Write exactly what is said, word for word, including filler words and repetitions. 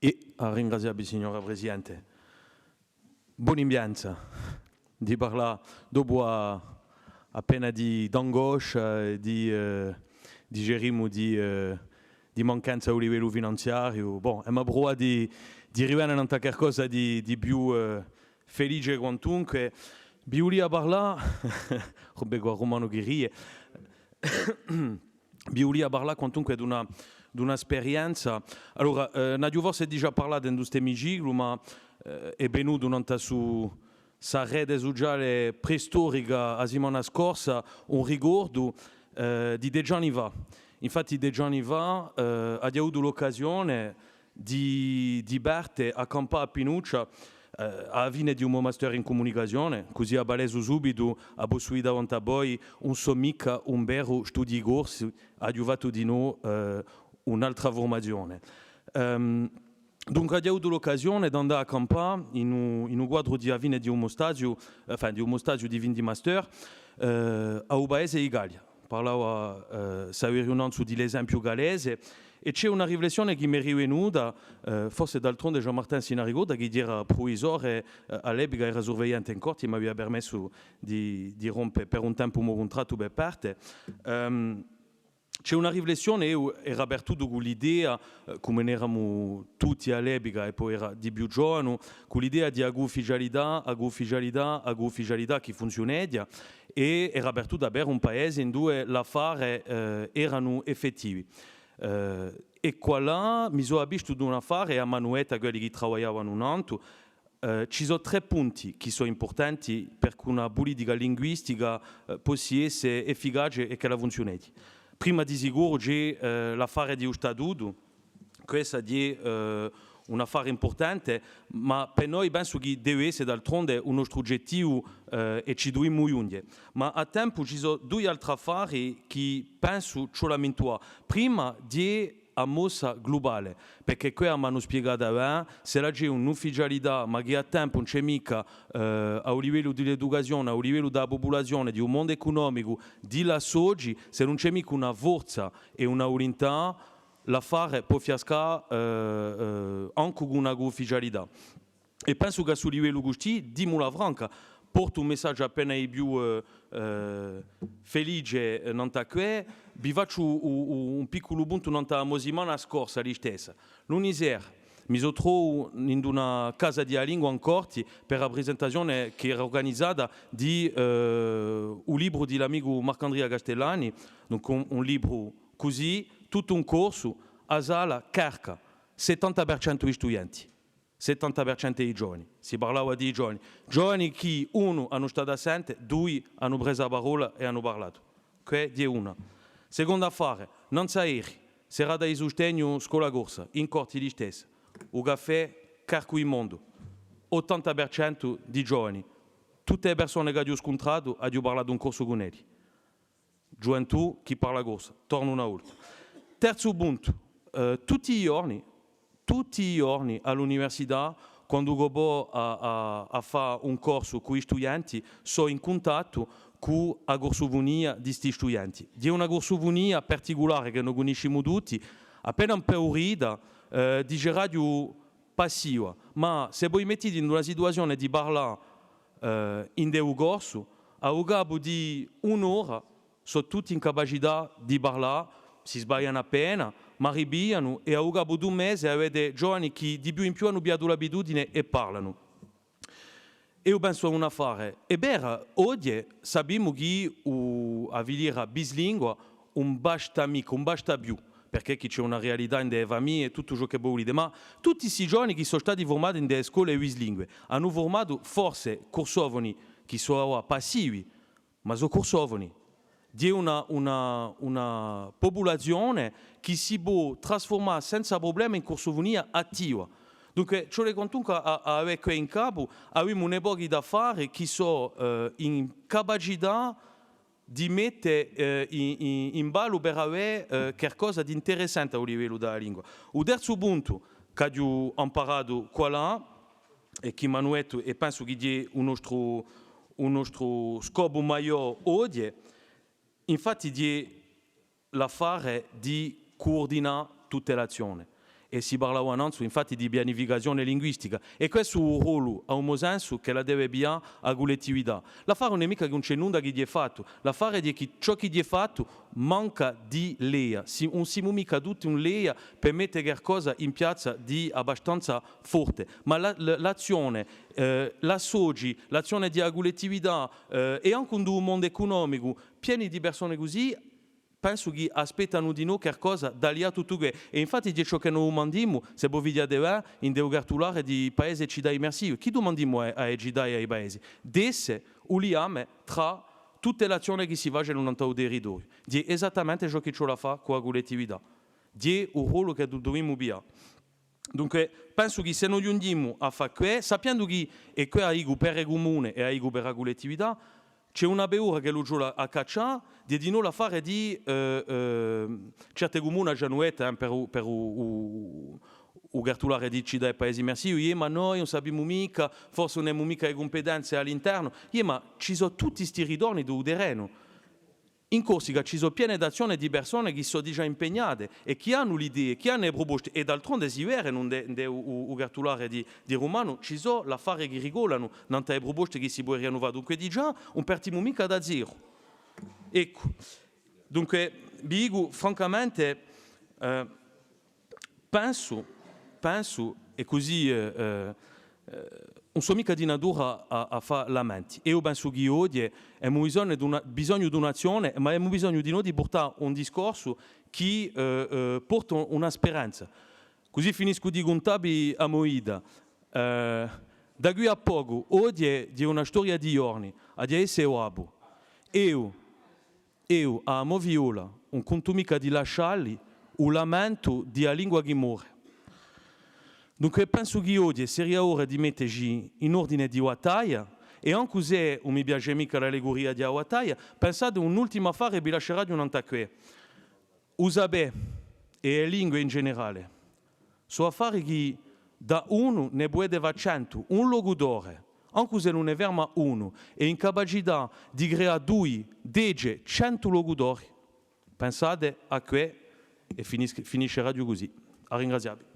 È à ringrazià vi, signora Presidente. Bon'imbianza di parlà dopu à, appena di, d'angoscia è di, eh, dicerimu, di, eh, di mancanza à u livellu finanziariu. Bon, emu à pruvà di, di rivene nant'à qualcosa di, di più, eh, felice quantunque. Vi vulia parlà, Robè, quì Rumanu chì ride. Vi vulia parlà quantunque d'una, d'una sperienza. Allora, eh, n'aghju forse digià parlatu in st'emiciclu, ma, eh, hè venutu nant'à su, sa rete suciale preistorica a simana scorsa un ricordu, eh, di dece anni fà. Infatti, dece anni fà, eh, aghju avutu l'occasione di, di parte à campà à Pinuccia, eh, à a fine di u mo master in cumunicazione, cusì a palesu subitu, a possu dì davanti à voi, ùn sò micca un veru studii corsi, aghju fattu dinò, eh, un'altra furmazione. Ehm, dunque, aghju avutu l'occasione d'andà à campà in u, in u quadru di a fine di u mo stagiu, enfin, di u mo stagiu di fin di master, eh, à u paese di Caglia. Parlava, eh, Saveriu nanzu di l'esempiu gallese, è ci hè una riflessione chì m'hè rivenuta, eh, forse d'altronde Jean-Martin si ne ricorda, chì era pruvisore, eh, à l'epica era survegliante in Corti, m'avia permessu di, di rompe per un tempu u mo cuntrattu per parte. Ehm, ci hè una riflessione, eiu era partutu cù l'idea, eh, cum'è n'eramu tutti à l'epica, è po era di più giovanu, cù l'idea di a cuufficialità, a cuufficialità, a cuufficialità chì funziuneghja, è era partutu per un paese induve l'affare, eh, eranu effettivi. Eh, è quallà mi sò avvistu d'un affare, è à Manuetta, quelli chì travagliavanu nantu, eh, ci sò trè punti chì sò impurtanti per chì una pulitica linguistica, eh, possi esse efficace è ch'ella funziuneghji. Prima di sicuru ci hè, eh, l'affare di u statutu, quessa hè, eh, un affare impurtante, ma per noi pensu chì deve esse d'altronde u nostru ugettivu, eh, è ci duvemu ghjunghje. Ma à tempu ci sò dui altri affari chì pensu ci vole à mintuvà. Prima di a mossa glubale, perchè quì m'anu spiegatu, eh, s'ella ci hè un'ufficialità, ma chì à tempu ùn ci hè micca, eh, à u livellu di l'educazione, à u livellu di a pupulazione, di u mondu ecunomicu, di l'associ, s'ellu ùn ci hè micca una forza è una vulintà, l'affare pò fiascà, eh, eh, ancu cù una cuufficialità. È pensu chì à stu livellu custì, dimula franca, portu un messagiu appena di più, eh, eh, felice, eh, nant'à què, vi facciu u, u, un picculu puntu nant'à a mo simana scorsa, listessa. Luni sera, mi sò trovu in una casa di a lingua in Corti per a presentazione chì era urganizata di, eh, u libru di l'amicu Marc'Andria Castellani, dunque un, un libru cusì, tuttu in corsu, a sala carca, settanta per centu di studienti. Settanta per centu di giovani, si parlava di giovani. Giovani chì, unu, anu statu à sente, dui, anu presu a parolla è anu parlatu. Què hè una. Secondu affare, nanzu à eri, serata di sustegnu Scola Corsa, in Corti listessa, u caffè carcu di mondu, ottanta per centu di giovani. Tutte e persone ch'aghju scuntratu, aghju parlatu in corsu cun elli. Ghjuventù chì parla corsu, tornu una volta. Terzu puntu, eh, tutti i ghjorni, tutti i ghjorni à l'università, quandu ch'o vò à, à, à fà un corsu cù i studienti, sò in cuntattu cù a cursufunia di sti studienti. Hè una cursufunia particulare chì no cunniscimu tutti, appena impaurita, eh, diceraghju passiva, ma s'è vo mi mettiti in una situazione di parlà, eh, ind'è u corsu, à u capu di un'ora sò tutti in capacità di parlà, si sbaglianu appena, ma ripiglianu, è à u capu d'un mese avete giovani chì di più in più anu pigliatu l'abitudine è parlanu. Eiu pensu à un affare. Hè vera, oghje sapimu chì u, a filiera bislingua ùn basta micca, ùn basta più, perchè chì ci hè una realità ind'è e famiglie è tuttu ciò chì vo vulete, ma tutti sti giovani chì sò stati furmati ind'è e scole bislingue anu furmatu forse cursofoni chì sò avà passivi, ma sò cursofoni. Hè una, una, una pupulazione chì si pò trasfurmà senza prublema in cursufunia attiva. Dunque, ci vole quantunque à, à avè què in capu, avemu un pochi d'affari chì sò, eh, in capacità di mette, eh, in, in, in ballu per avè, eh, qualcosa d'interessante à u livellu di a lingua. U terzu puntu ch'aghju amparatu quallà, è chì m'anu dettu, è pensu chì hè u nostru, u nostru scopu maiò oghje, infatti hè l'affare di cuurdinà tutte l'azzione. È si parlava nanzu, infatti, di pianificazione linguistica. È questu hè u rollu, à u mo sensu, ch'ella deve piglià a cullettività. L'affare ùn hè micca chì ùn ci hè nunda chì hè fattu. L'affare hè chì ciò chì hè fattu manca di leia. Si, ùn simu micca tutti in leia per mette qualcosa in piazza di abbastanza forte. Ma la, la, l'azzione, eh, l'associ, l'azzione di a cullettività, eh, è ancu in u mondu ecunomicu, pieni di persone cusì, pensu chì aspettanu di noi qualcosa da lià tuttu què. È infatti hè ciò chì no dumandimu, s'è vo fighjate bè, in u cartulare di paesi è cità immersive. Chì dumandimu à, à e cità è à i paesi? D'esse u liame trà tutte l'azzione chì si facenu nant'à u territoriu. Hè esattamente ciò chì ci vole à fà cù a cullettività. Hè u rollu chì no duvimu piglià. Dunque, pensu chì s'è no ghjunghjimu à fà què, sapendu chì, è què a dicu per e cumune è a dicu per a cullettività, ci hè una paura ch'ellu ci vole à caccià, hè dinò l'affare di, eh, eh, certe cumune ci anu dettu, eh, per u, per u, u, u cartulare di cità è paesi immersivi, iè, ma noi ùn sapimu micca, forse ùn emu micca e cumpetenze à l'internu, iè, ma ci sò tutti sti ritorni di u terrenu. In Corsica ci sò piene d'azzione di persone chì sò digià impegnate è chì anu l'idee, chì anu e pruposte, è d'altronde si vede, ind'è, ind'è u, u, u cartulare di, di Rumanu, ci sò l'affare chì ricolanu nant'à e pruposte chì si puderianu fà. Dunque digià ùn partimu micca da zeru. Eccu. Dunque, vi dicu francamente, eh, Pensu, pensu, è cusì, eh, eh, eh, ùn sò micca di natura à, à fà lamenti. Eiu pensu chì oghje emu bisognu d'una, bisognu d'un'azzione, ma emu bisognu dinò di purtà un discorsu chì, eh, eh, porta una speranza. Cusì finiscu di cuntavvi a mo vita. Eh, da quì à pocu, oghje hè una storia di ghjorni, aghju da esse babbu. Eiu, Eiu, à a mo figliola, ùn cuntu micca di lascialli u lamentu di a lingua chì more. Dunque, pensu chì oghje seria ora di metteci in ordine di battaglia, è ancu s'è ùn mi piace micca l'alleguria di a battaglia, pensate, un ultimu affare vi lasceraghju nant'à què. U sapè, è e lingue in generale, sò affari chì da unu ne pudete fà centu, un locutore, ancu s'ellu ne ferma unu, hè in capacità di creà dui, dece, centu locutori. Pensate à què è finis-, finisceraghju cusì. À ringraziavvi.